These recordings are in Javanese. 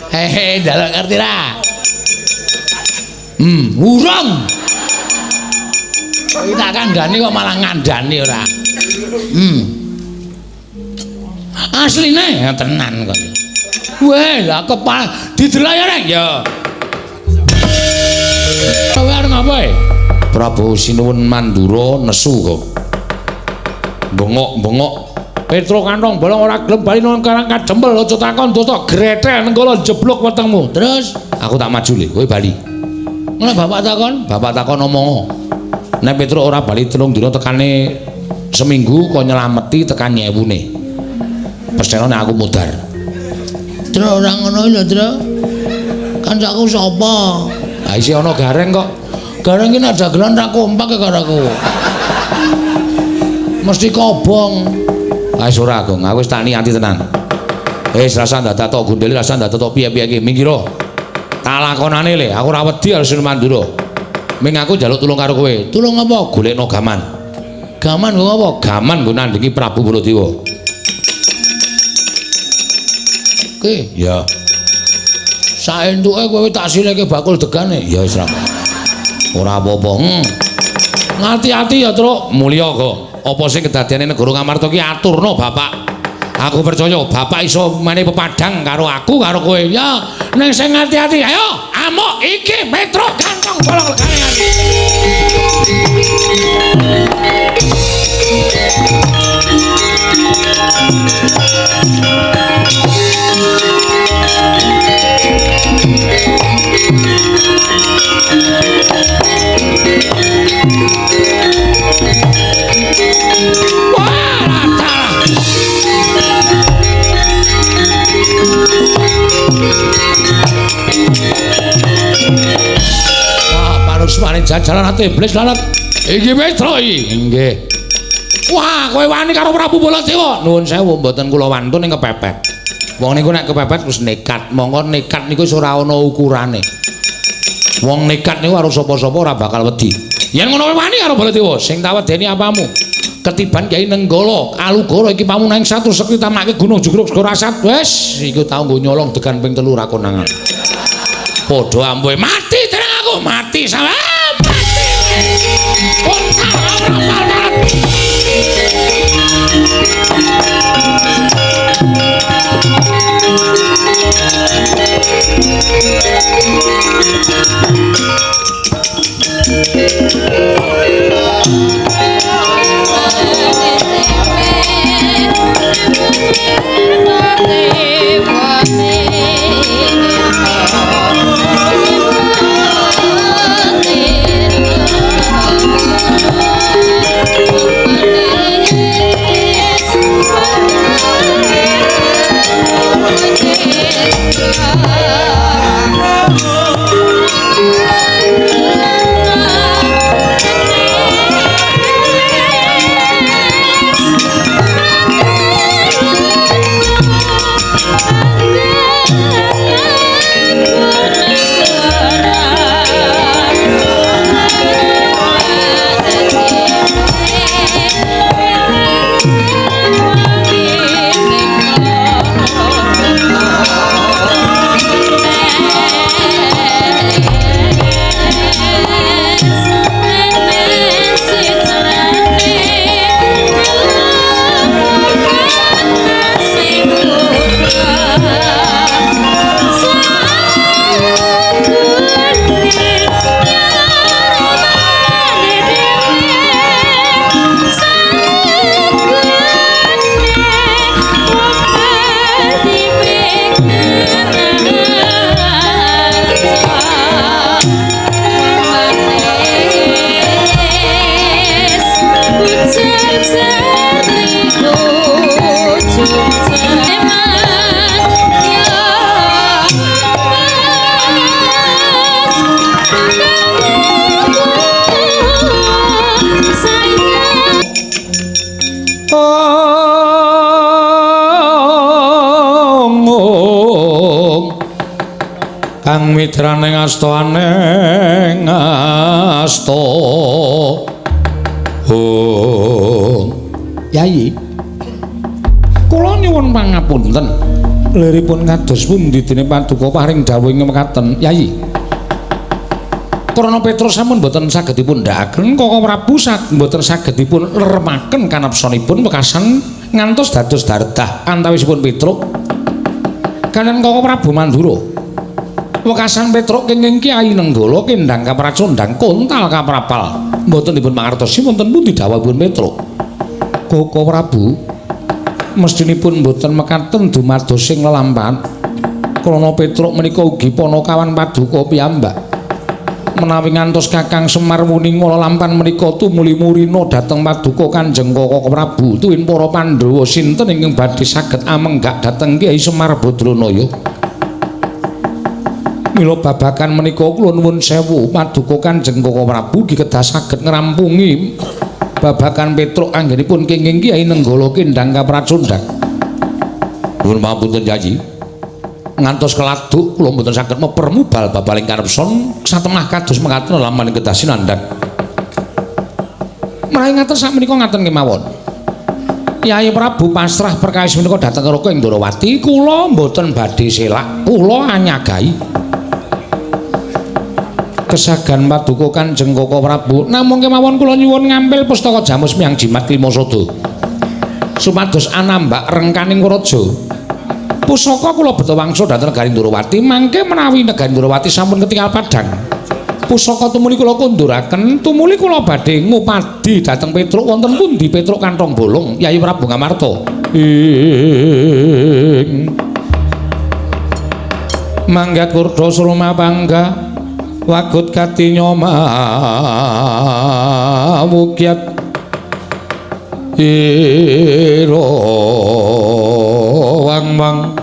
Hehe, njaluk ngerti ra? Urung. Iki tak kandhani kok malah ngandani ora. Asline ya tenan kok. Weh, lah kepala didelok ya rek ya. Kowe arep ngapa e? Prabu Sinuwun Mandura nesu kok. Bengok-bengok. Petruk kantong bolong ora gelem bali nang karang kadempel aja takon dosa gretel nenggala jeblok wetengmu. Terus aku tak maju le, kowe bali. Ngono bapak takon? Bapak takon omong. Nek Petruk ora bali 3 dina tekane seminggu kok nyelameti tekan nyewune. Peseno nek aku mudhar. Truk ora ngono lho, Truk. Kancaku sapa? Ha isih ana Gareng kok. Gareng ki nek dagelan ra kompak karo aku. Mesti kobong. Ah wis ora, Gong. Aku wis tak niati tenan. Wis rasa ndadak tok gondeli, rasa ndadak tok piye-piye iki. Minggiro. Tak lakonane le, aku ora wedi karo Sinuwun Mandura. Ming aku njaluk tulung karo kowe. Tulung apa? Golekno gaman. Gaman nggo apa? Gaman nggo nandhingi Prabu Baladewa. Oke, ya. Saentuke kowe tak sileke bakul degane. Ya wis ra. Ora apa-apa. Ngati-ati ya, Truk. Mulya kok. Apa sing kedadiane negara Ngamarta ki aturno bapak. Aku percaya bapak iso menehi pepadang karo aku karo kowe. Ya, ning sing ngati-ati. Ayo, amuk iki Petruk kantong bolong legane ati. Wah, dalah. Wah, panusmane jajalan ati iblis lalat. Iki Petruk iki. Nggih. Wah, kowe wani karo Prabu Baladewa. Nuwun sewu mboten kula wantun ing kepepet. Wong niku nek kepepet wis nekat. Mongko nekat niku wis ora ana ukurane. Wong nekat niku karo sapa-sapa ora bakal wedi. Yen ngono kowe wani karo Baladewa, sing tak wedeni apamu? Ketiban Kyai Nenggala, Alugoro iki pamunahing satu sekti tamake Gunung Jugruk Segara Asat. Wis, iku tau nggo nyolong degan ping 3 ra konangan. Padha ampuhe mati dereng aku, mati sama mati. Kontal ora. Kang mitrane asta aneng asta. Oh. Yai. Kula nyuwun pangapunten. Liripun kados pundi dene paduka paring dawuh ing mekaten, Yayi? Krana Petruk sampun boten saged dipun ndhakaken, Koko Prabu mboten saged dipun leremaken kanapsanipun wekasan ngantos dados dardah antawisipun Petruk kaliyan Koko Prabu Mandura. Wekasan Petruk kenging Kyai Nenggala kendhang kapracondhang kontal kaprapal. Mboten dipun mangertosi wonten pundi dawuhipun Petruk. Koko Prabu mestinipun mboten mekaten dumados sing lelampahan. Krana Petruk menika ugi panakawan paduka piyambak. Menawi ngantos Kakang Semar wuninga lelampahan menika tumuli murina dhateng paduka Kanjeng Koko Prabu tuwin para Pandhawa sinten ingkang badhe saged amenggak dhateng Kyai Semar Badranaya. Mila babagan menika kula nuwun sewu paduka Kanjeng Koko Prabu ugi kedah saged ngrampungi babagan Petruk anggenipun kenging Kyai Nenggala kendhang kapracondhang. Nuwun pangapunten Yayi. Ngantos keladuk kula mboten saged mepermubal babaling kanepson satemah kados mekaten lelampahan kedah sinandhang. Menawi ngaten sakmenika ngaten kemawon. Kyai Prabu pasrah perkawis menika dhateng Raka ing Ndorowati, kula mboten badhe selak, kula anyagai. Kesagan paduka Kanjeng Koko Prabu, namung kemawon kula nyuwun ngampil pustaka Jamus Miang Jimat Klima Sada. Supados anambak rengkaning raja. Pusaka kula beto wangsul dhateng negari Ndorowati, mangke menawi negari Ndorowati sampun ketingal padhang. Pusaka tumuli kula konduraken, tumuli kula badhe ngupadi dhateng Petruk wonten pundi Petruk kantong bolong Yayi Prabu Ngamarta. Ing manggat kurda surma pangga wagut katinya mawukyat ira wang-wang.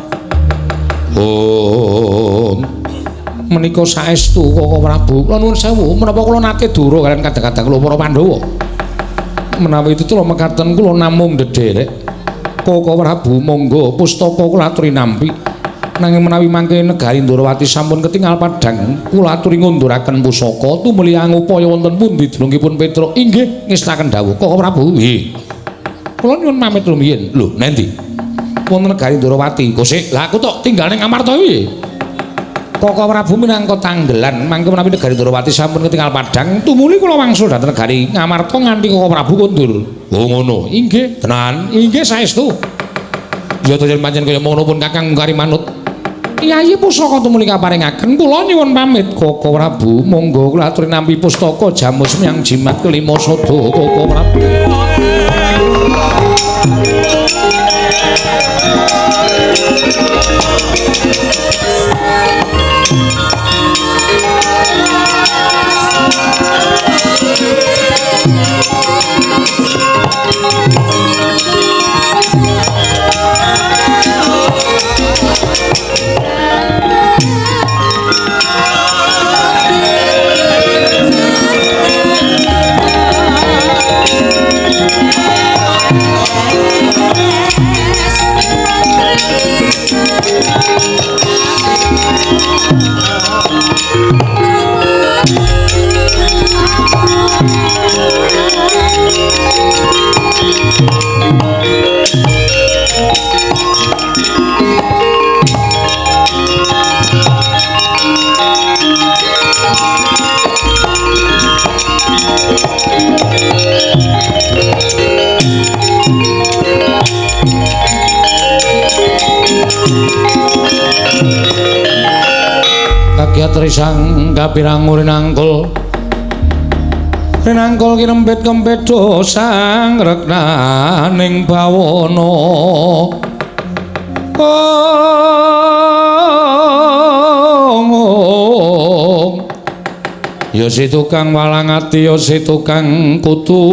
Om menika saestu Koko Prabu. Kula nuwun sewu menapa kula nate dura kaliyan kadang-kadang kula para Pandhawa. Menawi tetula mekaten kula namung ndederek. Koko Prabu monggo pustaka kula aturi nampi. Nanging menawi mangke negari Ndorowati sampun ketingal padhang, kula aturi ngunduraken pusaka tumuli angupaya wonten pundi dunungipun Petruk. Inggih ngestaken dawuh Koko Prabu. Nggih. Kula nyuwun pamit rumiyin. Lho, nendi? Wonten negari Ndorowati. Kosik, lah aku tok tinggal ning Ngamarta piye? Koko Prabu minangka tanggelan mangke menawi negari Ndorowati sampun ketingal padhang, tumuli kula wangsul dhateng negari Ngamarta nganti Koko Prabu kondur. Oh ngono. Inggih, tenan. Inggih saestu. Ya to yen pancen kaya ngono pun Kakang mungkari manut. Yayi pusaka tumuli kaparingaken kula nyuwun pamit Koko Prabu monggo kula aturi nampi pustaka Jamus Miang Jimat Kelima Sada Koko Prabu. Kagiat risang kapirang rinangkul rinangkul kinempit kempit sang reknaning bawana. Ong ya si tukang walang ati ya si tukang kutu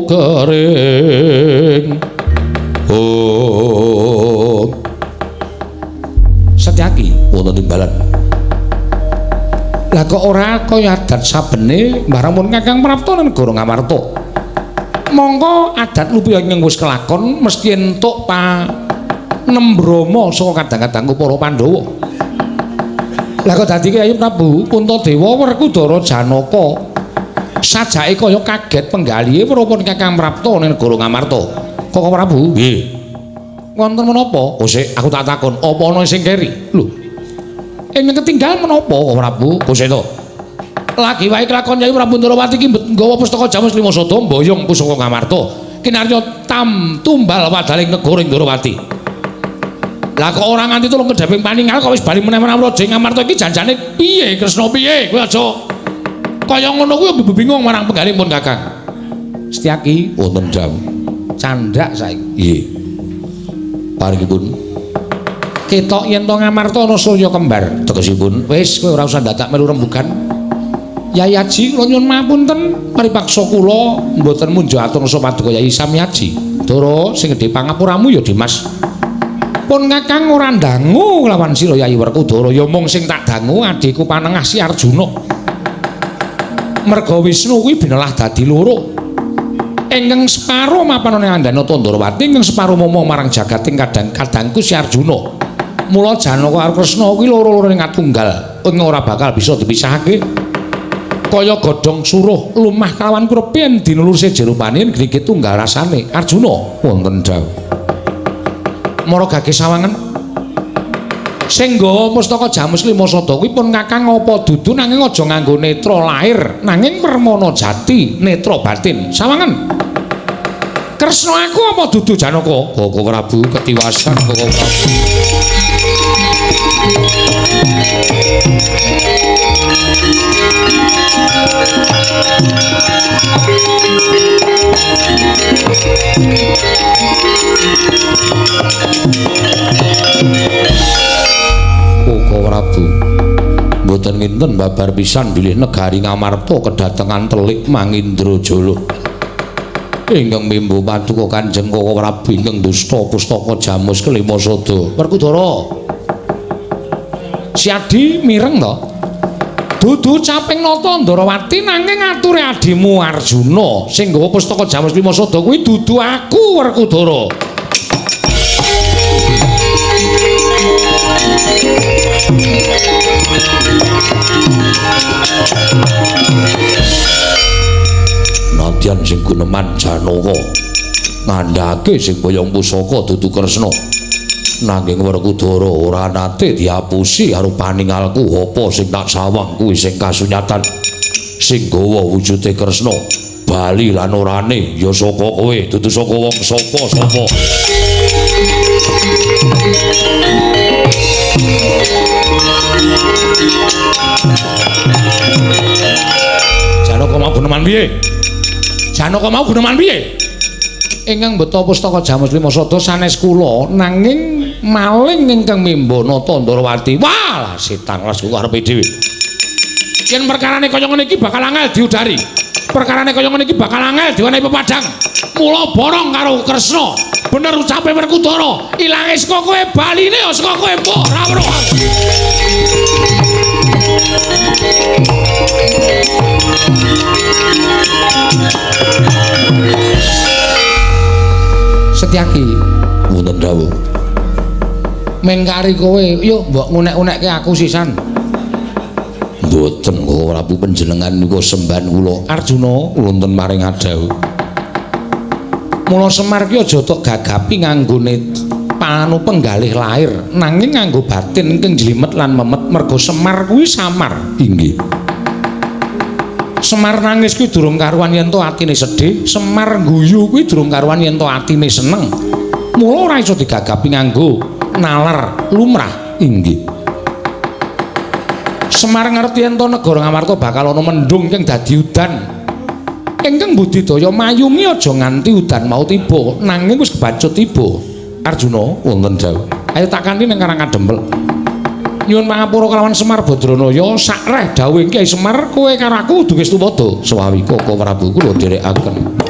kering. Om Setyaki wonten timbalan. Lah kok ora kaya adat sabene barang pun Kakang Prapta negara Ngamarta. Mongko adat lupiya ingkang wis kelakon mesti entuk panembrama saka kadang-kadangku para Pandhawa. Lah kok dadi Kyai Prabu Puntadewa Werkudara Janaka sajake kaya kaget penggalihe weruh Kakang Prapta ning negara Ngamarta. Koko Prabu? Nggih. Wonten menapa? Oh sik, aku tak takon, apa ana sing keri? Lho. Ingkang ketinggal menapa, Prabu? Kuseta. Lagi wae kelakon Yai Prabu Ndorowati iki nggawa pustaka Jamus Lima Sada mboyong pusaka Ngamarta. Kinarya tam tumbal wadaling negara Ndorowati. Lah kok ora nganti tulung kedheping paningal kok wis bali meneh marang Raja Ngamarta iki janjane piye Kresna piye? Kowe aja kaya ngono kuwi bingung marang penggalih pun Kakang. Setyaki wonten dawuh. Candhak saiki. Nggih. Paringipun ketok yen to Ngamarta ana surya kembar tegesipun wis kowe ora usah dadak melu rembugan. Yai Aji kula nyuwun mapunten paripaksa kula mboten munjo atur nasa paduka Yai Samyaji. Dara sing gedhe pangapuramu ya Dimas. Pun Kakang ora ndangu lawan sira Yai Werkudara ya mung sing tak dangu adhiku panengah si Arjuna. Merga Wisnu kuwi binelah dadi loro. Ingkang separo mapanane Andanata Ndorowati, ingkang separo momo marang jagating kadang-kadangku si Arjuna. Mula Janaka karo Kresna kuwi loro-lorone ngatunggal, ing ora bakal bisa dipisahake. Kaya godhong suruh lumah kalawan kurepe yen dinulur seje rupane grigit tunggal rasane. Arjuna wonten dawuh. Mara gage sawangen sing nggawa pustaka Jamus Lima Sada kuwi pun Kakang apa dudu nanging aja nganggo netra lahir nanging permana jati netra batin. Sawangen Kresna aku apa dudu Janaka? Koko Prabu ketiwasan Koko Prabu. Koko Prabu mboten nginten babar pisan bilih negari Ngamarta kedatengan telik Mangindrajala ingkang mimbu paduka Kanjeng Koko Prabu ingkang dusta pustaka Jamus Kelima Sada. Werkudara Siadi mireng to? Dudu caping nata Ndorowati nanging ature adimu Arjuna sing nggawa pustaka Jamus Lima Sada kuwi dudu aku Werkudara. Nadyan sing guneman Janaka ngandhake sing boyong pusaka dudu Kresna. Nanging Werkudara ora nate diapusi karo paningalku apa sing tak sawang kuwi sing kasunyatan sing gawa wujude Kresna bali lan orane ya saka kowe dudu saka wong sapa-sapa. Janaka mau guneman piye? Janaka mau guneman piye? Ingkang mbeta pustaka Jamus Lima Sada sanes kula nanging maling ingkang mimba nata Ndorowati. Wah, setan las kuwi arepe dhewe. Yen perkarane kaya ngene iki bakal angel diudari. Perkarane kaya ngene iki bakal angel diwenehi pepadang. Mula borong karo Kresna. Bener ucape Werkudara, ilange saka kowe baline ya saka kowe mbok ora weruh. Setyaki wonten dawuh. Mengkari kowe, yuk mbok ngunek-unekke aku sisan. Mboten Koko Prabu panjenengan niku sembahan kula. Arjuna wonten maring adawuh. Mula Semar ki aja tok gagapi nganggone panu penggalih lahir, nanging nganggo batin ingkang jlimet lan memet merga Semar kuwi samar. Inggih. Semar nangis kuwi durung karuan yen to atine sedih, Semar guyu kuwi durung karuan yen to atine seneng. Mula ora iso digagapi nganggo nalar lumrah. Inggih. Semar ngerti yen to negara Ngamarta bakal ana mendung ingkang dadi udan. Ingkang budidaya mayungi aja nganti udan mau tiba, nanging wis kebacut tiba. Arjuna wonten dawuh. Ayo tak kanthi ning Karang Kadempel. Nyuwun pangapura kelawan Semar Badranaya sakreh dawuh Kyai Semar kowe karo aku kudu wis tumadha. Sewawi Koko Prabu kula nderekaken.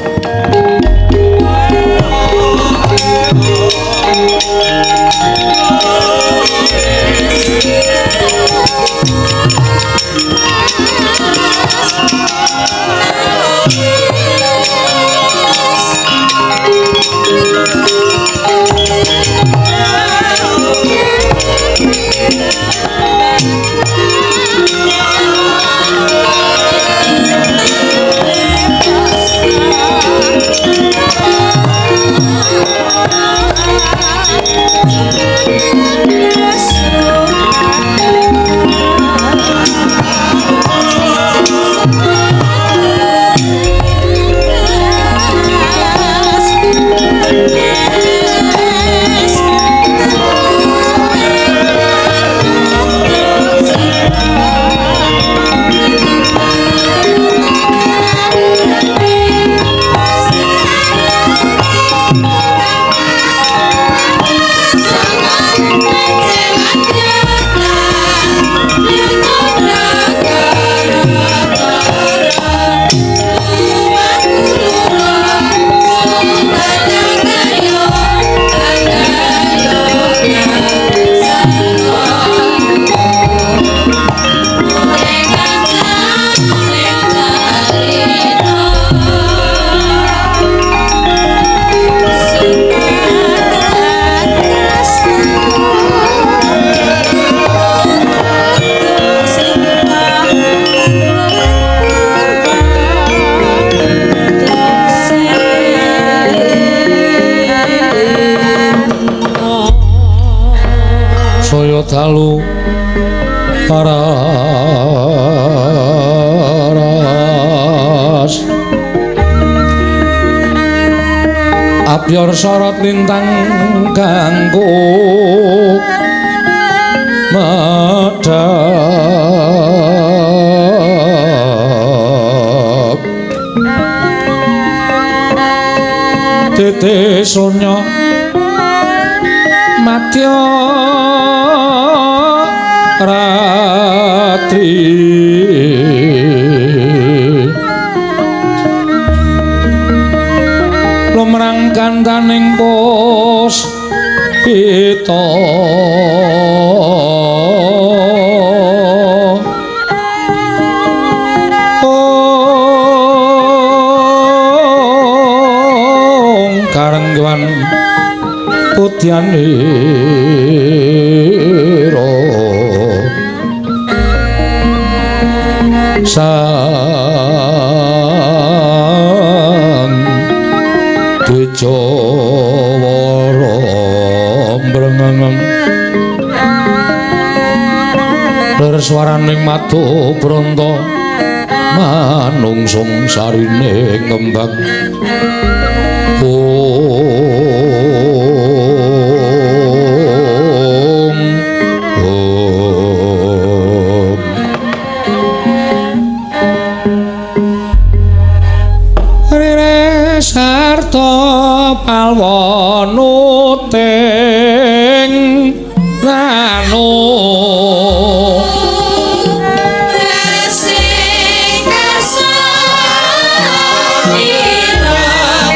Saya dalu paras abyor sorot lintang kanggo medhap titi sunya madya ratri lumrang kandaning pos pita ong karengwan putyanira sang Dwijawara mbrengeng lir swaraning madu bronto manungsung sarine ngembang. Om Om Rere sarta palwanuting ranu Sing kersa ira.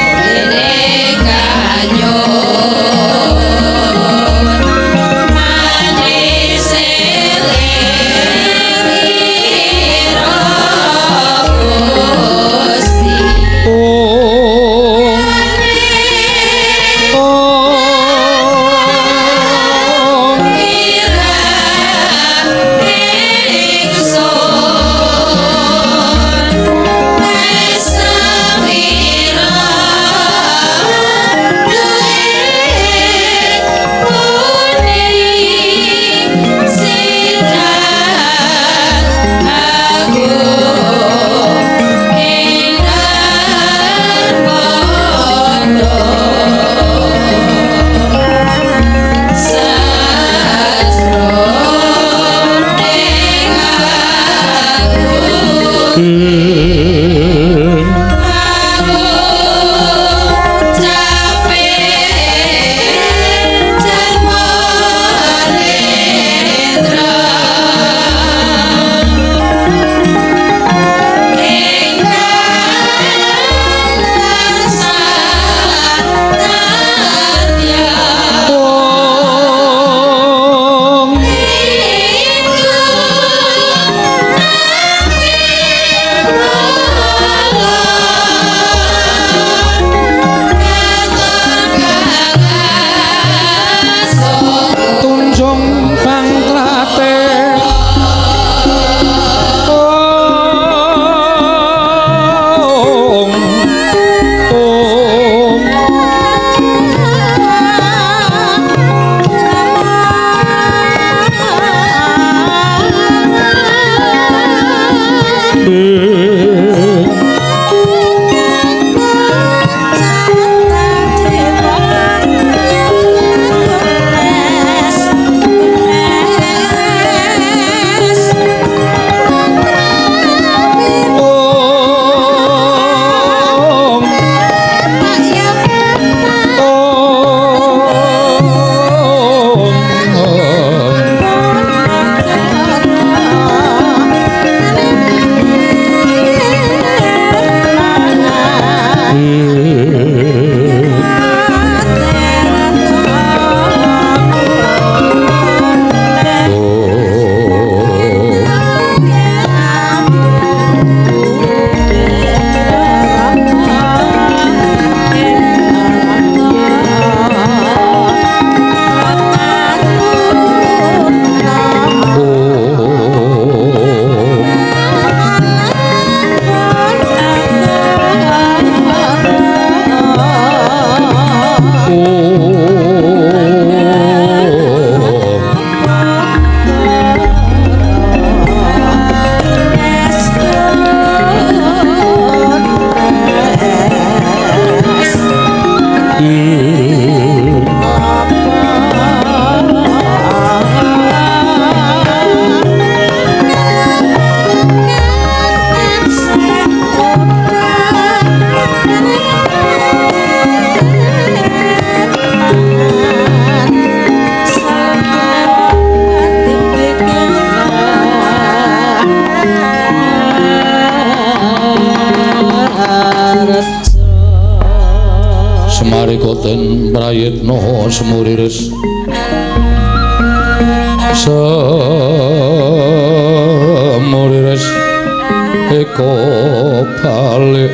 Samuriris Samuriris eko balik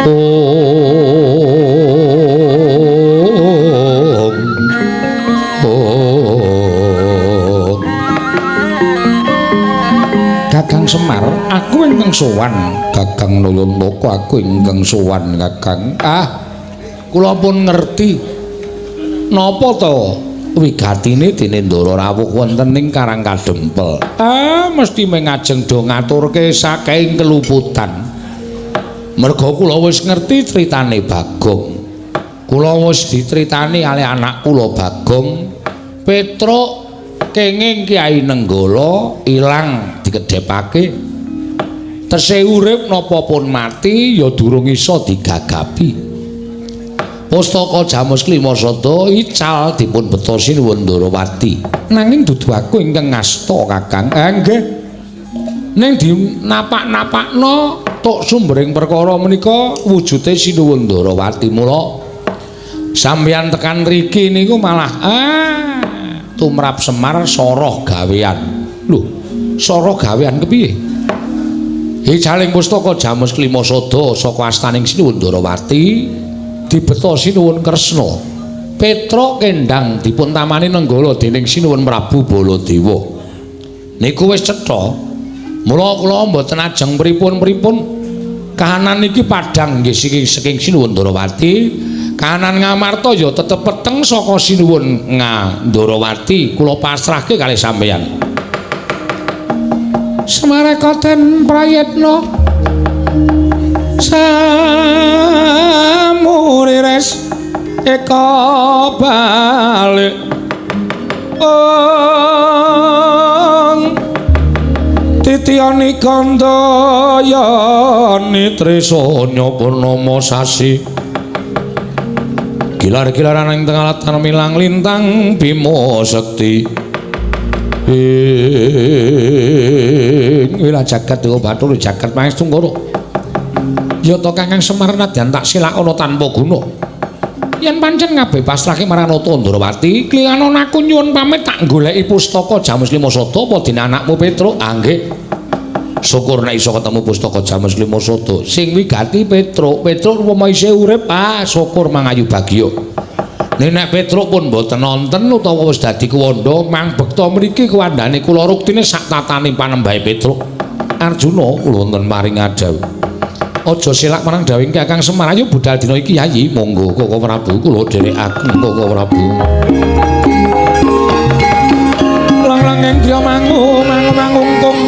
Om Om. Kakang Semar, aku ingkang sowan. Kakang Nalantaka, aku ingkang sowan Kakang. Ah, kula pun ngerti napa to wigatine dene Ndara rawuh wonten ing Karang Kadempel. Ah, mesti mengajeng do ngaturke saking keluputan. Merga kula wis ngerti critane Bagong. Kula wis dicritani kalih anak kula Bagong. Petruk kenging Kyai Nenggala ilang dikedhepake. Tesih urip napa pun mati ya durung iso digagapi. Pustaka Jamus Klima Sada ical dipun beto Sinuwun Ndarawati. Nanging dudu aku ingkang ngasta Kakang. Nggih. Ning dinapak-napakno tok sumbering perkara menika wujude Sinuwun Ndarawati. Mula sampeyan tekan mriki niku malah tumrap Semar soroh gawean. Lho, soroh gawean kepiye? Icaling pustaka Jamus Klima Sada saka astaning Sinuwun Ndarawati dibeta Sinuwun Kresna. Petruk kendang dipun tamani Nenggala dening Sinuwun Prabu Baladewa. Niku wis cetha. Mula kula mboten ajeng pripun-pripun. Kahanan iki padhang nggih saking Sinuwun Ndarawati. Kahanan Ngamarta ya tetep peteng saka Sinuwun Ndarawati. Kula pasrahke kalih sampeyan. Semarekaten prayitna Samuriris eka balik ong titiyani kandayani trisanya purnama sasi gilar-gilaran ing tengah latan milang lintang bima sekti ing wilah jagat dewa bathara jagat Mahestunggara. Ya to Kakang Semar nadyan tak silakana tanpa guna. Yen pancen kabeh pasrahke marang Nata Ndarawati, klilanon aku nyuwun pamit tak goleki pustaka Jamus Klima Sada apa dene anakmu Petruk? Ah nggih. Syukur nek iso ketemu pustaka Jamus Klima Sada. Sing wigati Petruk, Petruk upama isih urip, ah syukur mangayu bagya. Nek Petruk pun mboten nonten utawa wis dadi kuwanda, mang bekta mriki kuwandane kula ruktine sak tatane panembahe Petruk. Arjuna kula wonten maring adhawuh. Aja selak marang dawuhing Kakang Semar, ayo budal dina iki Yayi. Monggo Koko Prabu, kula dherekaken Koko Prabu. Lang-langing driya mangu mangu mangungkung.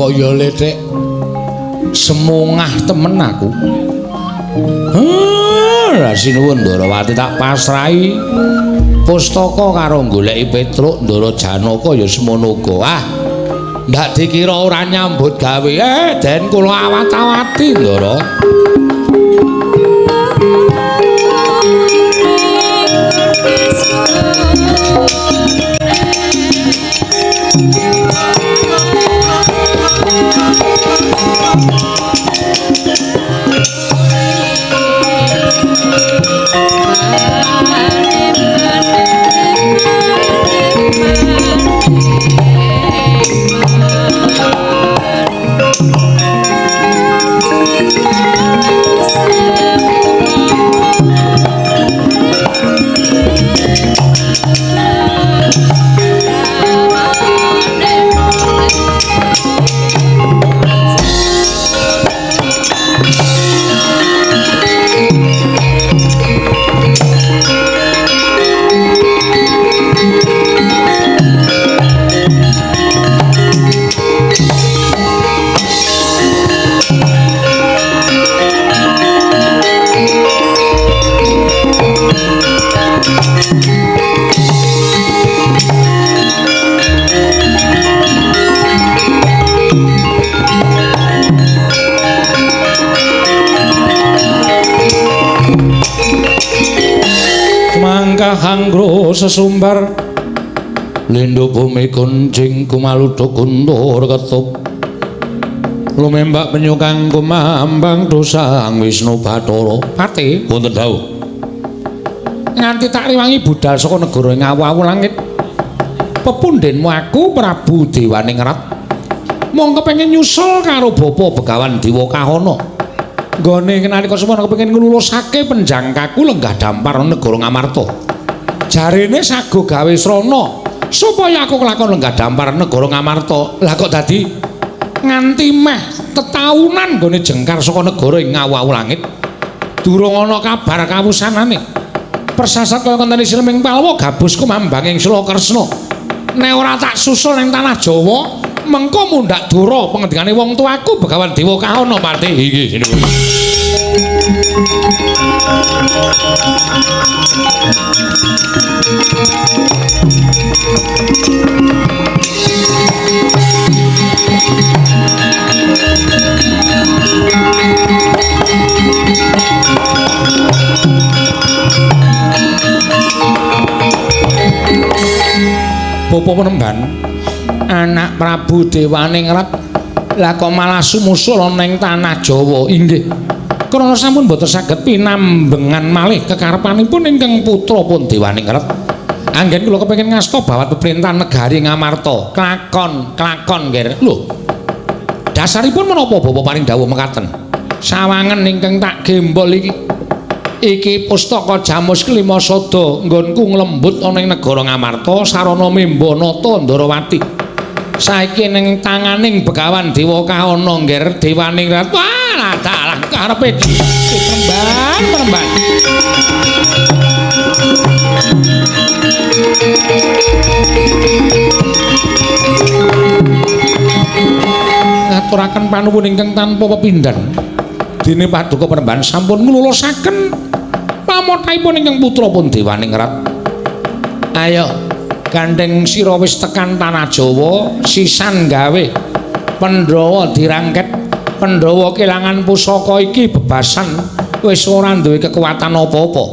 Kaya lethek semungah temen aku. Lah Sinuwun Ndarawati tak pasrahi pustaka karo goleki Petruk Ndara Janaka ya semono uga. Ah, ndak dikira ora nyambut gawe. Den kula awat-awati Ndara. sesumbar lindhu bumi kuncing kumaluduk kuntur ketup lumembak penyukang kumambang dosang Wisnu Bathara. Pati wonten dawuh. Nganti tak riwangi budal saka negara ngawu-awu langit. Pepundhenmu aku Prabu Dewaningrat mung kepengin nyusul karo Bapa Begawan Dewa Kahana. Nggone nalika semono kepengin nglulusake penjangkaku lenggah dampar negara Ngamarta. Jarene sago gawe srana supaya aku kelakon lenggah dampar negara Ngamarta. Lah kok dadi nganti meh tetaunan nggone jengkar saka negara ing ngawu-awu langit. Durung ana kabar kawusanane. Persasat kaya ngenteni Sreming Palwa gabus kumambang ing Sula Kresna. Nek ora tak susul ning tanah Jawa, mengko mundhak dura pengendikane wong tuaku Begawan Dewa Kahana Pati. Inggih, sinuwun. Bapa Penemban, anak Prabu Dewaningrat lah kok malah sumusul ana ing tanah Jawa. Inggih. Krana sampun boten saged pinambengan malih kekarepanipun ingkang putra pun Dewaningrat. Anggen kula kepengin ngasta bawat peperintahan negari Ngamarta. Klakon, klakon, Nger. Lho. Dasaripun menapa Bapak paring dawuh mekaten? Sawangen ingkang tak gembol iki. Iki pustaka Jamus Kelima Sada nggonku nglembut ana ing negara Ngamarta sarana memba nata Ndarawati. Saiki ning tanganing Begawan Dewa Kahana Ngger Dewaningrat. Wah, dalah karepe Penemban, Penemban. Ngaturaken panuwun ingkang tanpa pepindhan. Dene Paduka Penemban sampun nglulusaken pamothaipun ingkang putra pun Dewaningrat. Ayo, gandeng sira wis tekan tanah Jawa, sisan gawe Pandhawa dirangket, Pandhawa kelangan pusaka iki bebasan wis ora duwe kekuatan apa-apa.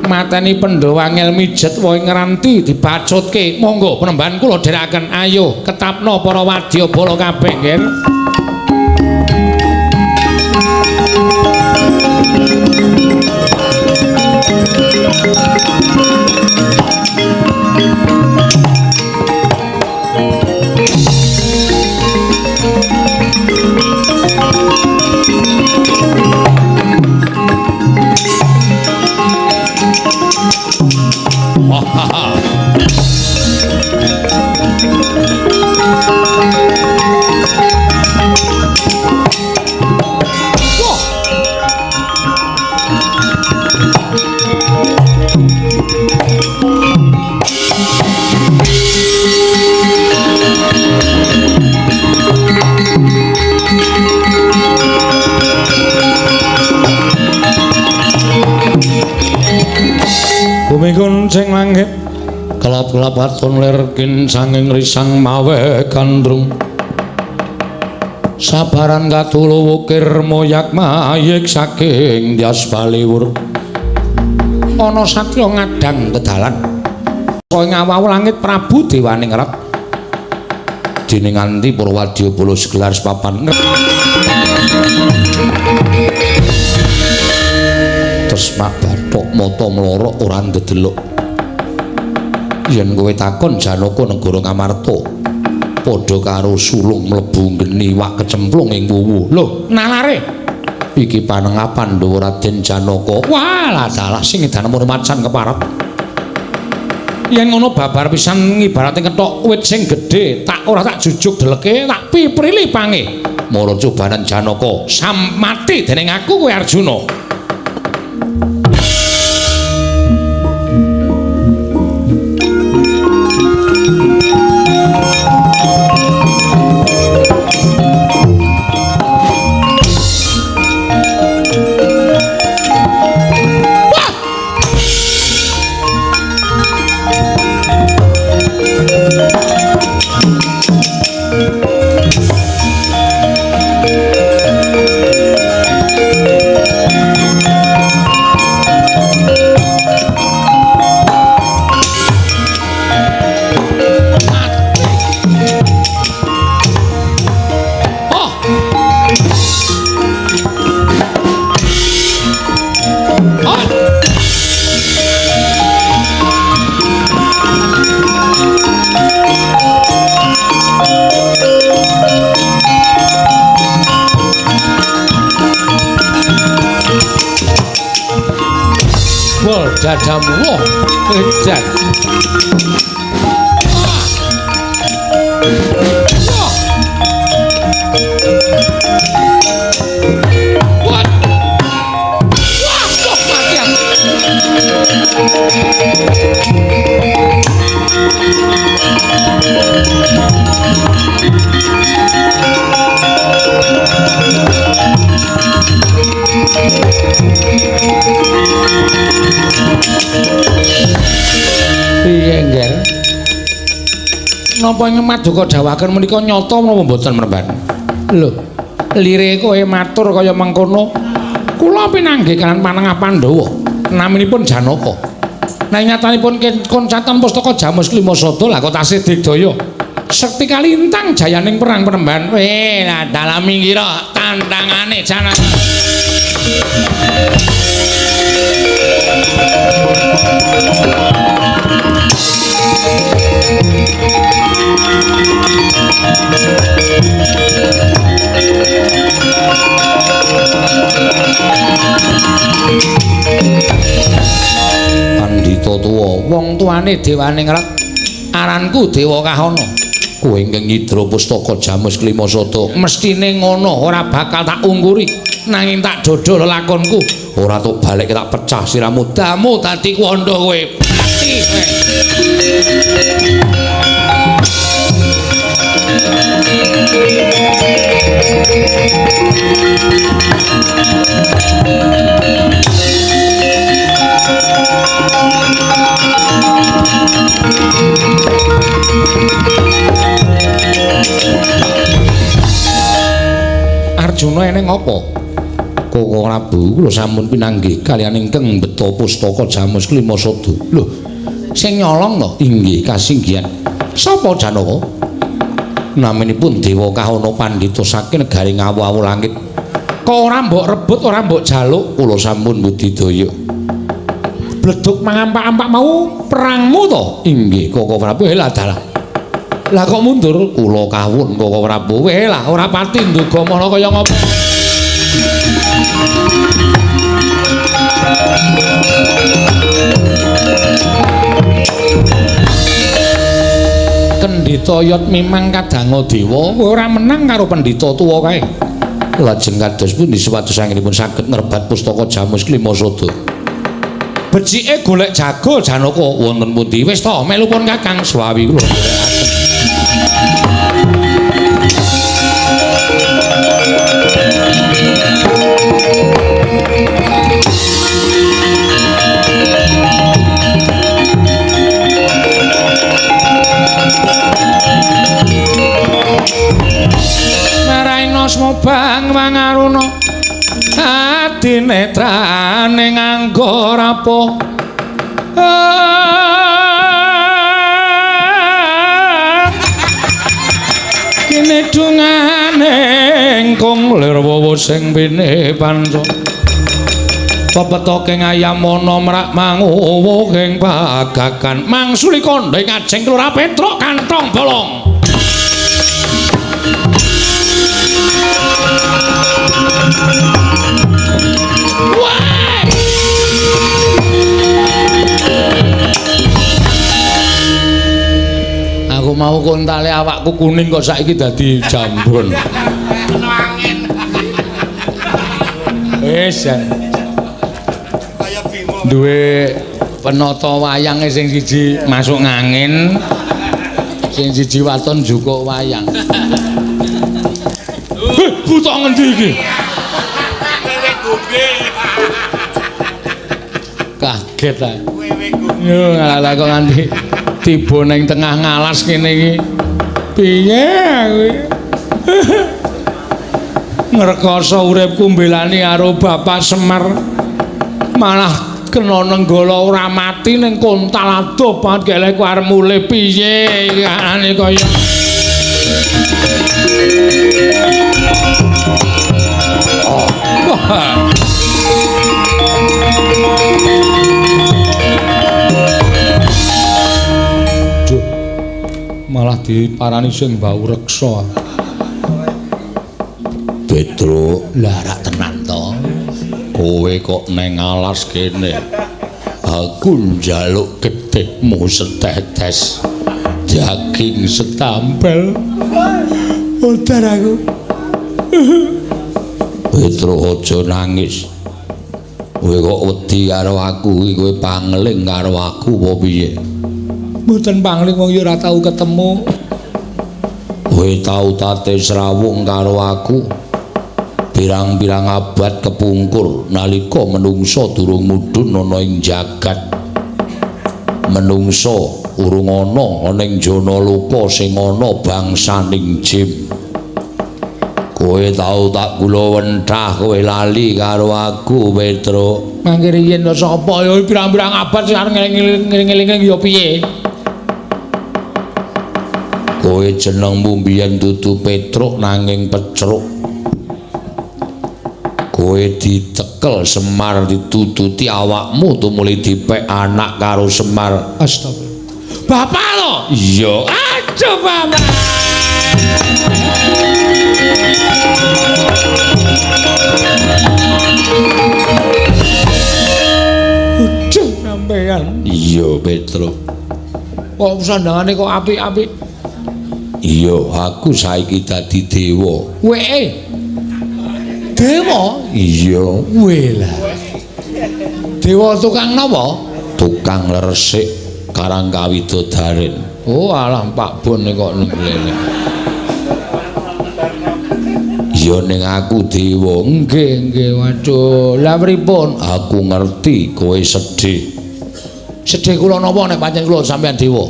Mateni Pandhawa angel mijet wae ngranti dibacutke. Monggo Penemban kula dherekaken. Ayo ketapno para wadyabala kabeh, Nger. Bumi kuncing langit kelap-kelap waton lir kincanging risang mawe gandrung sabaran katulu wukir moyak mayik saking Dyas Baliwur. Ana satriya ngadang kedalan kaya ngawawu langit Prabu Dewaningrat dene nganti Purwadyabala segelar sepapan terus mak bathok mata mlorok ora ndedelok. Yen kowe takon Janaka negara Ngamarta padha karo sulung mlebu geni wak kecemplung ing wuwu. Lho, nalare iki panengah Pandhawa Raden Janaka. Wah, dalah sing edan macan keparep. Yen ngono babar pisan ngibarate kethok wit sing gedhe, tak ora tak jujuk deleke, tak piprili pange. Mara cobanan Janaka, sam mati dening aku kowe Arjuna. dadamu. Wah, edan. Wah. Wah. Wah, kok mati aku. Piye, Ngger? Napa ing maduka dawuhaken menika nyata menapa mboten Mremban? Lho, lire kowe matur kaya mengkono. Kula pinanggih kaliyan panengah Pandhawa, naminipun Janaka. Nanging nyatanipun koncatan pustaka Jamus Klima Sada lah kok tasih digdaya. Sekti kalintang jayaning perang Penemban. Weh, lah dalam minggiro tantangane Janaka. Pandhita tuwa, wong tuane dewaning rat aranku Dewa Kahana. Kowe ingkang ngidra pustaka Jamus Klima Sada, mestine ngono ora bakal tak ungkuri, nanging tak dodol lakonku. Ora tok balik tak pecah siramu, damu dadi kuwandha kowe. Mati kowe. Arjuna eneng apa? Koko Prabu kula sampun pinanggih kaliyan ingkang mbeta pustaka Jamus Klima Sada. Lho, sing nyolong to? Inggih kasinggihan. Sapa Janaka? Naminipun Dewa Kahana pandhita saking negari Ngawu-awu langit. Kok ora mbok rebut, ora mbok jaluk? Kula sampun budidaya. Bleduk mangampak-ampak mau perangmu to? Inggih Koko Prabu. Lah dalah. Lah kok mundur? Kula kawun Koko Prabu. Weh lah ora pati nduga mana kaya ngopo. Kendhita yot mimang kadanga dewa kowe ora menang karo pendhita tuwa kae. Lajeng kados pundi supados anggenipun saged ngrebat pustaka Jamus Klima Sada? Becike golek jago Janaka wonten pundi? Wis to melu pun Kakang Swawi kula nderekaken. Maraina smobang mangaruna adinetrane nganggo rapo. Kene dungane ingkung lir wowo sing pine panca. Pepetoke ngayamana mrak manguwuh ing pagagan mangsuli kandha ing ajeng Kelurahan Petruk kantong bolong. Aku mau kontale awakku kuning kok saiki dadi jambon. Wis ya. Duwe penata wayange sing siji masuk ngangin, sing siji waton jukuk wayang. Heh, buta ngendi iki? Wewe gombe. Kaget ta. Wewe gombe. Yo ngalah kok nganti tiba ning tengah ngalas kene iki. Piye aku? Ngrekoso uripku mbelani karo Bapak Semar. Malah kena nenggala ora mati ning kontal adoh banget gelek arep mulih piye kahanane kaya. Oh. Wah. Duh. Malah diparani sing bau reksa. Petruk, lah rak tenan to. Kowe kok neng alas kene. Aku njaluk getihmu setetes, daging setampel. Modar aku. Petro aja nangis. Kowe kok wedi karo aku iki, kowe pangling karo aku apa piye? Mboten pangling, wong ya ora tau ketemu. Kowe tau tate srawung karo aku pirang-pirang abad kepungkur nalika menungsa durung mudhun ana ing jagat. Menungsa urung ana ana ing Janaloka sing ana bangsaning jim. Kowe tau tak kula wenthah, kowe lali karo aku, Petro. Mangke riyen sapa ya pirang-pirang abad sing arep ngeling-eling ya piye? Kowe jenengmu mbiyen dudu Petruk nanging Pecruk. Kowe ditekel Semar, ditututi awakmu tumuli dipek anak karo Semar. Astagfirullah. Bapak lho? Iya. Aduh, Bapak. Aduh, sampean. Iya, Petro. Kok sandangane kok apik-apik? Iya, aku saiki dadi dewa. Weke. Dewa? Iya, wela. Dewa tukang napa? Tukang resik Karang Kawidodaren. Oh, alah Pak Bon kok ngleleh. Iya ning aku dewa. Nggih, nggih, waduh. Lah pripun? Aku ngerti kowe sedih. Sedih kula napa nek pancen kula sampean dewa?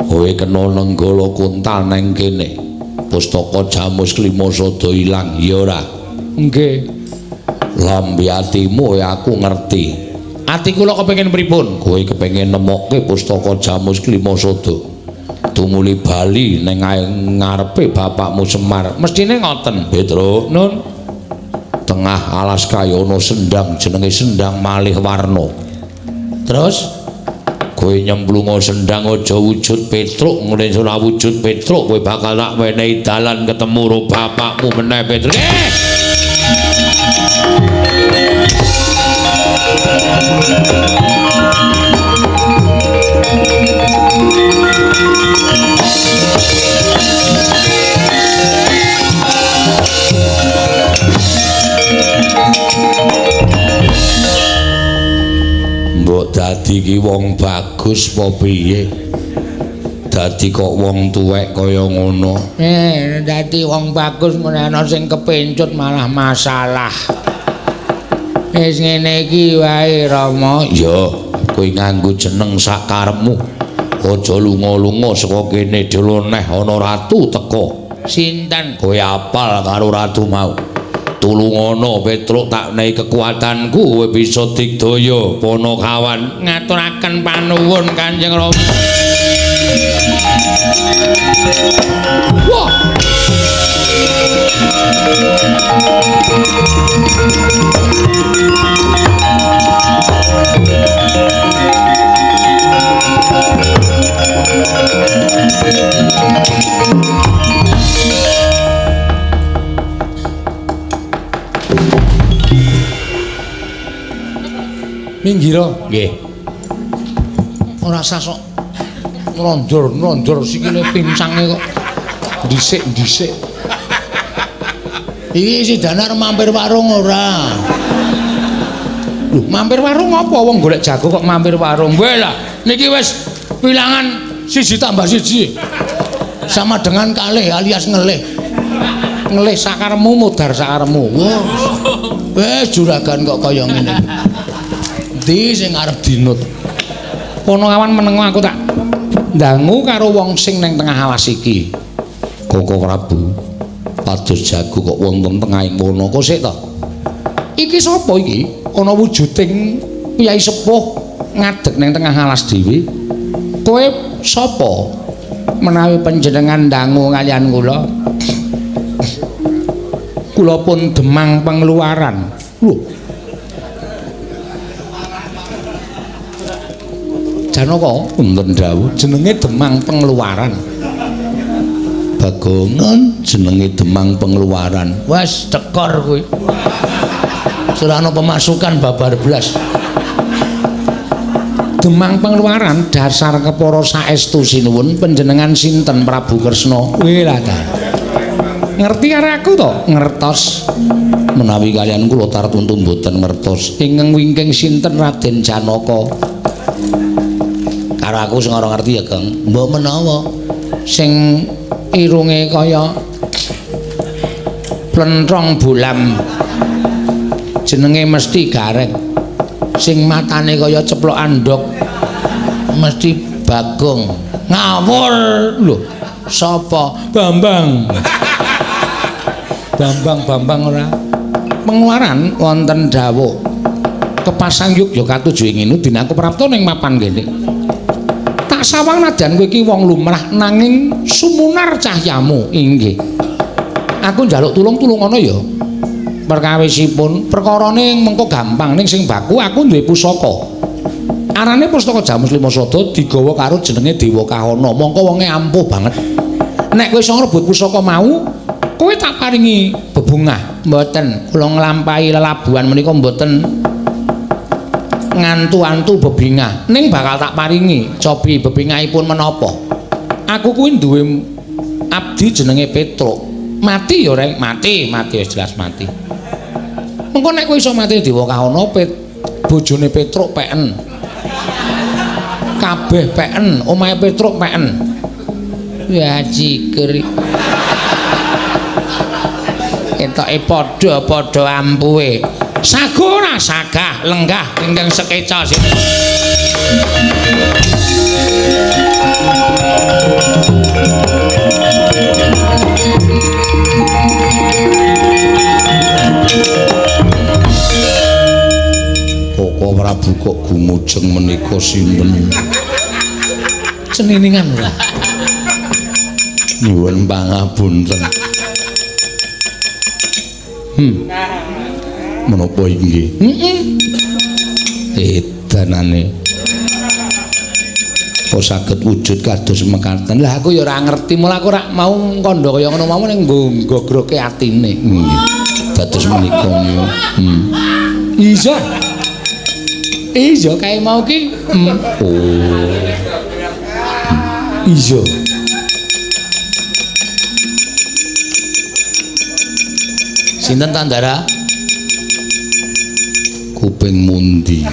Kowe kena nenggala kuntal neng kene. Pustaka Jamus Klima sada ilang, ya ora? Nggih. Lambe atimu ya aku ngerti. Ati kula kepengin pripun? Kowe kepengin nemokke pustaka Jamus Klima sada. Tumuli bali ning ngarepe bapakmu Semar. Mestine ngoten, Petro. Nun. Tengah alas kaya ana sendang jenenge Sendang Malih Warna. Terus kowe nyemplunga sendang aja wujud Petruk, ngene ora wujud Petruk kowe bakal tak wenehi dalan ketemu karo bapakmu meneh, Petruk. Mbok dadi ki wong bagus apa piye? Dadi kok wong tuwek kaya ngono. Dadi wong bagus ngono ana sing kepencut malah masalah. Wis ngene iki wae, Rama. Ya, kowe nganggo jeneng sak karepmu. Aja lunga-lunga saka kene dhewe neh ana ratu teka. Sinten? Kowe apal karo ratu mau. Tulungono Petruk, tak nehi kekuatanku kowe bisa digdaya Panakawan. Ngaturaken panuwun Kanjeng Rama. Wah. Minggiro. Nggih. Ora usah sok nronjor-nronjor sikile pincange kok dhisik-dhisik. Iki si Danar mampir warung ora? Lho, mampir warung apa wong golek jago kok mampir warung? Weh lah, niki wis wilangan 1 tambah 1 sama dengan kalih alias ngelih. Ngelih sakaremu mudhar sakaremu. Wah. Wis juragan kok kaya ngene. Endi sing arep dinut? Panakawan menengo aku tak ndangu karo wong sing neng tengah alas iki. Koko Prabu, pados jago kok wonten tengahing wana kok sik to? Iki sapa iki? Ana wujuding piyai sepuh ngadeg neng tengah alas dhewe. Kowe sapa? Menawi panjenengan ndangu kaliyan kula. Kula pun Demang Pangluaran. Lho. Janaka wonten dawuh jenenge Demang Pangluaran. Bagongan jenenge Demang Pangluaran. Wes cekor kuwi. Ora ana pemasukan babar blas. Demang Pangluaran dasar kepara saestu sinuwun panjenengan sinten Prabu Kresna? Weh lah ta. Ngerti karo aku to? Ngertos. Menawi kalian kula tartuntu mboten ngertos. Ingkang wingking sinten Raden Janaka? Karo aku sing ora ngerti ya, Geng. Mbok menawa sing irunge kaya plentrong bolam. Jenenge mesti Gareng. Sing matane kaya ceplokan ndok mesti Bagong. Ngawur lho. Sapa? Bambang. Bambang Bambang ora. Pengeluaran wonten dawuh kepasang yuk ya katuju ing ngene dinaku prapta ning mapan kene. Tak sawang nadyan kowe iki wong lumrah nanging sumunar cahyamu. Inggih. Aku njaluk tulung-tulung ana ya. Perkawisipun perkarane mengko gampang ning sing baku aku duwe pusaka. Arane Pustaka Jamus Lima Sada digawa karo jenenge Dewa Kahana. Mongko wonge ampuh banget. Nek kowe iso ngrebut pusaka mau, kowe tak paringi bebungah. Mboten, kula nglampahi lelabuhan menika mboten ngantu-antu bebingah. Ning bakal tak paringi cobi bebingahipun menapa. Aku kuwi duwe abdi jenenge Petruk. Mati ya Reng, mati, mati wis jelas mati. Mengko nek kowe iso mati Dewa Kahana, bojone Petruk peken. Kabeh peken, omahe Petruk peken. Ya jiger. Ketoke padha-padha ampuhe. Sago ora sagah lenggah ingkang sekeca sini. Koko Prabu kok gumujeng menika sinten? Ceniningan ora. Nyuwun pangapunten. Menapa inggih? Heeh. Edanane. Kok saged wujud kados mekaten? Lah aku ya ora ngerti, mula aku ora mau kandha kaya ngono mau ning nggo ggroke atine. Nggih. Dados menika niku. Iya. Iya kae mau ki. Oh. Iya. Sinten Tandara? Kuping mundi.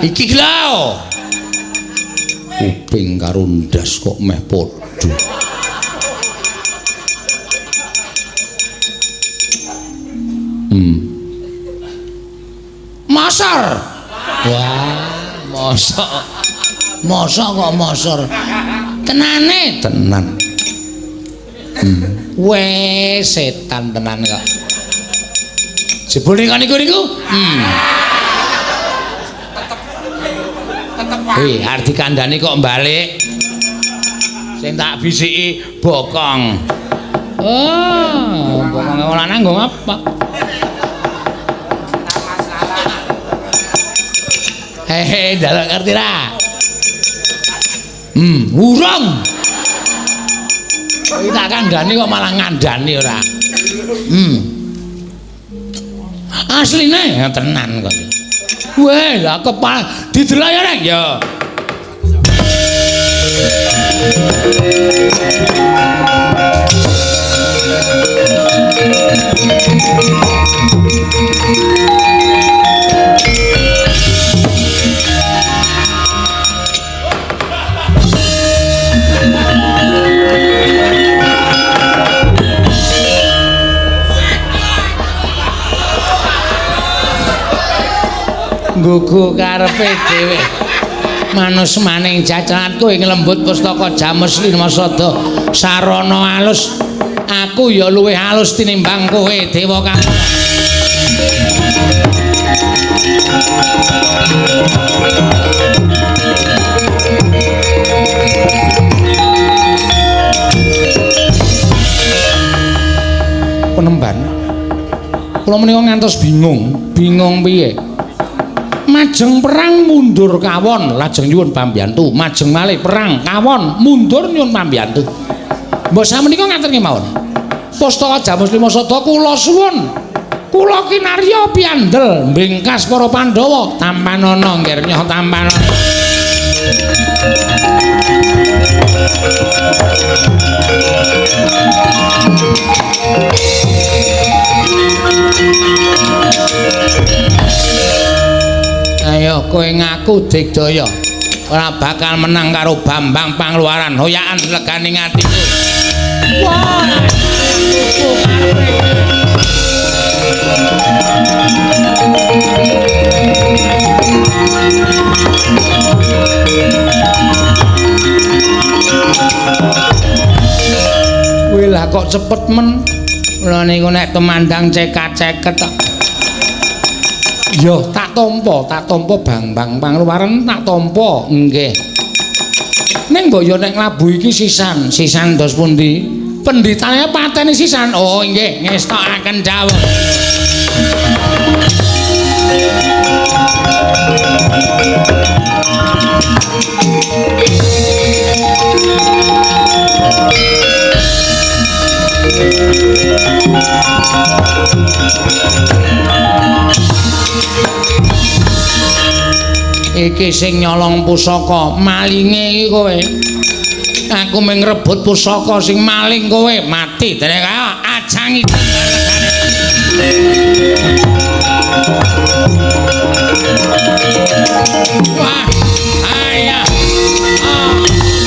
Iki lho. Kuping karo ndas kok meh padha. Mosor. Wah, mosok. Mosok kok mosor. Tenane, tenan. Weh, setan tenan kok. Jebul niku niku. Hei, arep dikandani kok balik. Sing tak bisiki bokong. Oh, bokong wong lanang nggo ngapa? Hehe, njaluk ngerti ra? Urung. Iki tak kandhani kok malah ngandani ora. Asline ya tenan kok. Weh, lah kepala didelok ya Reng ya. Nggugu karepe dhewe. Manus maning jajalanku ing lembut pustaka Jamus Lima Sada sarana alus. Aku ya luwih alus tinimbang kowe Dewa Kang. Penemban. Kula menika ngantos bingung, bingung piye? Majeng perang mundur kawon lajeng nyuwun pambiyantu, majeng malih perang kawon mundur nyuwun pambiyantu. Mbok samenika ngaten kemawon. Pustaka Jamus Lima Sada kula suwun Kula kinarya piandel mbingkas para Pandhawa. Tampanana ngger nyoh tampanana. Ayo kowe ngaku digdaya. Ora bakal menang karo Bambang Pangluaran. Hoyakan legane atiku. Wah, kowe lah kok cepet men. Kula niku nek tumandang cekat-ceket tok. Yo tak tampa Bambang Pangluaran tak tampa. Nggih. Ning mbok yo nek nglabu iki sisan, sisan dos pundi? Pendhitane pateni sisan. Oh nggih, ngestokaken dawuh. Iki sing nyolong pusaka malinge iki kowe. Aku mung ngrebut pusaka sing maling kowe mati dene kaya ajangi legane. Wah, ayah. Ah,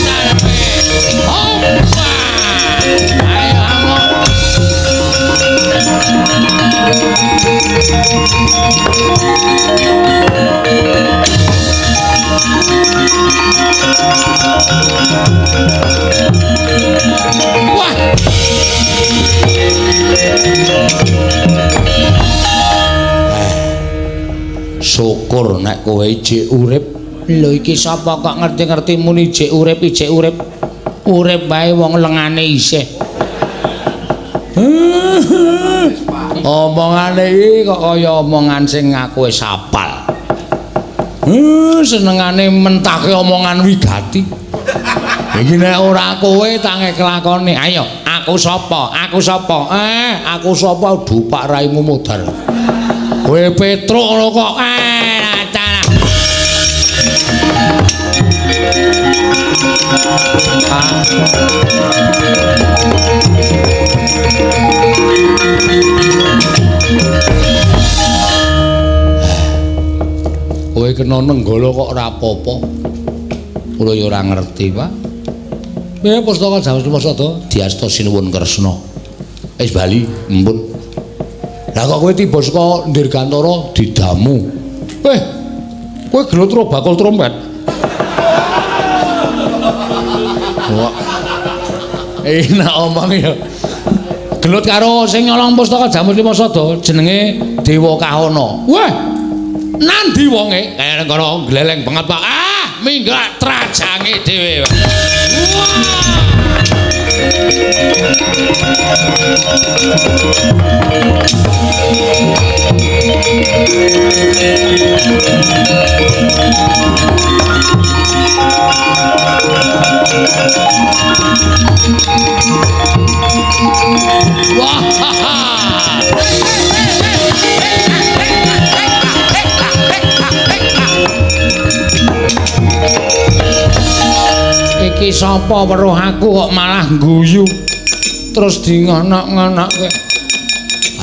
tarepe. Hoppa. Ayo amok. Wah. Syukur nek kowe jek urip. Lho iki sapa kok ngerti-ngerti muni jek urip, jek urip. Urip wae wong lengane isih. Omongane iki kok kaya omongan sing aku wis hafal. Senengane mentake omongan wigati. Iki nek ora kowe tange kelakone. Ayo, aku sapa? Aku sapa? Aku sapa dupak raimu modar. Kowe Petruk ngono kok. Alah. Kowe kena nenggala kok ora apa-apa. Kula ya ora ngerti, Pak. Piye pustaka Jawa Sumosada diasta Sinuwun Kresna. Wis bali, empun. Lah kok kowe tiba saka Dirgantara didamu. Kowe gelut ro bakul trompet. Wah. Enak omong ya. Gelut karo sing nyolong pustaka Jamus Limasada jenenge Dewa Kahana. Wah. Nandi wonge? Kaya kono gleleng banget, Pak. Ah, minggah trajange dhewe. Wah. Wah. Iki sapa weruh aku kok malah guyu terus di ngono-ngonoke.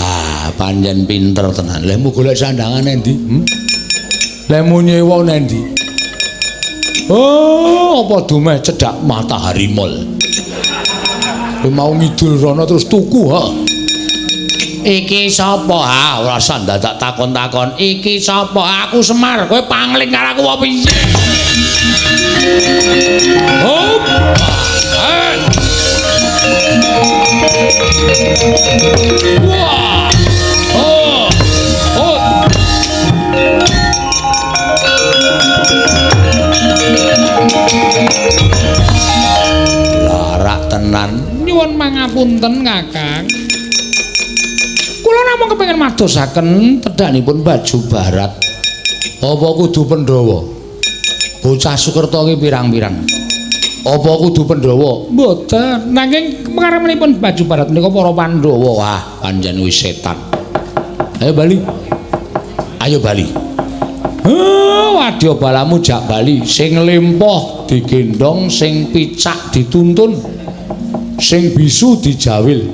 Ah, pancen pinter tenan. Lehmu golek sandangan endi? Lehmu nyewa nendi? Oh, apa dumeh cedhak Matahari Mall. Kowe mau ngidul rono terus tuku, ha? Iki sapa? Ah, ora usah dadak takon-takon. Iki sapa? Aku Semar. Kowe pangling karo aku apa piye? Hop. Wah. Oh. Oh. Larak tenan. Nyuwun mangapunten, Kakang. Kula namung kepengin madosaken tedhanipun baju barat. Apa kudu Pandhawa? Bocah Sukerta iki pirang-pirang. Apa kudu Pandhawa? Mboten. Nanging karepipun baju barat menika para Pandhawa. Wah, pancen wis setan. Ayo bali. Ayo bali. Wadya balamu jak bali, sing lempoh digendong, sing picak dituntun, sing bisu dijawil.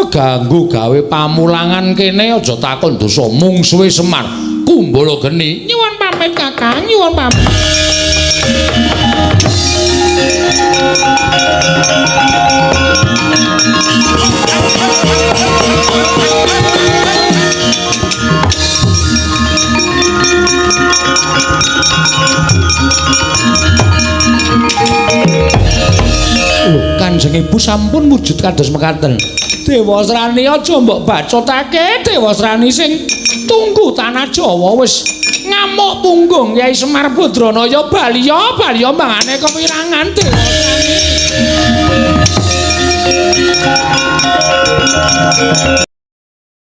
Ganggu gawe pamulangan kene aja takon dosa mungsuhe Semar. Kumbala geni. Nyuwun pamit Kakang, nyuwun pamit. Lho, Kanjeng Ibu sampun wujud kados mekaten. Dewasrani aja mbok bacotake, Dewasrani sing tunggu tanah Jawa wis ngamuk punggung Kyai Semar Badranaya baliya baliya mangane kewirangan Dewasrani.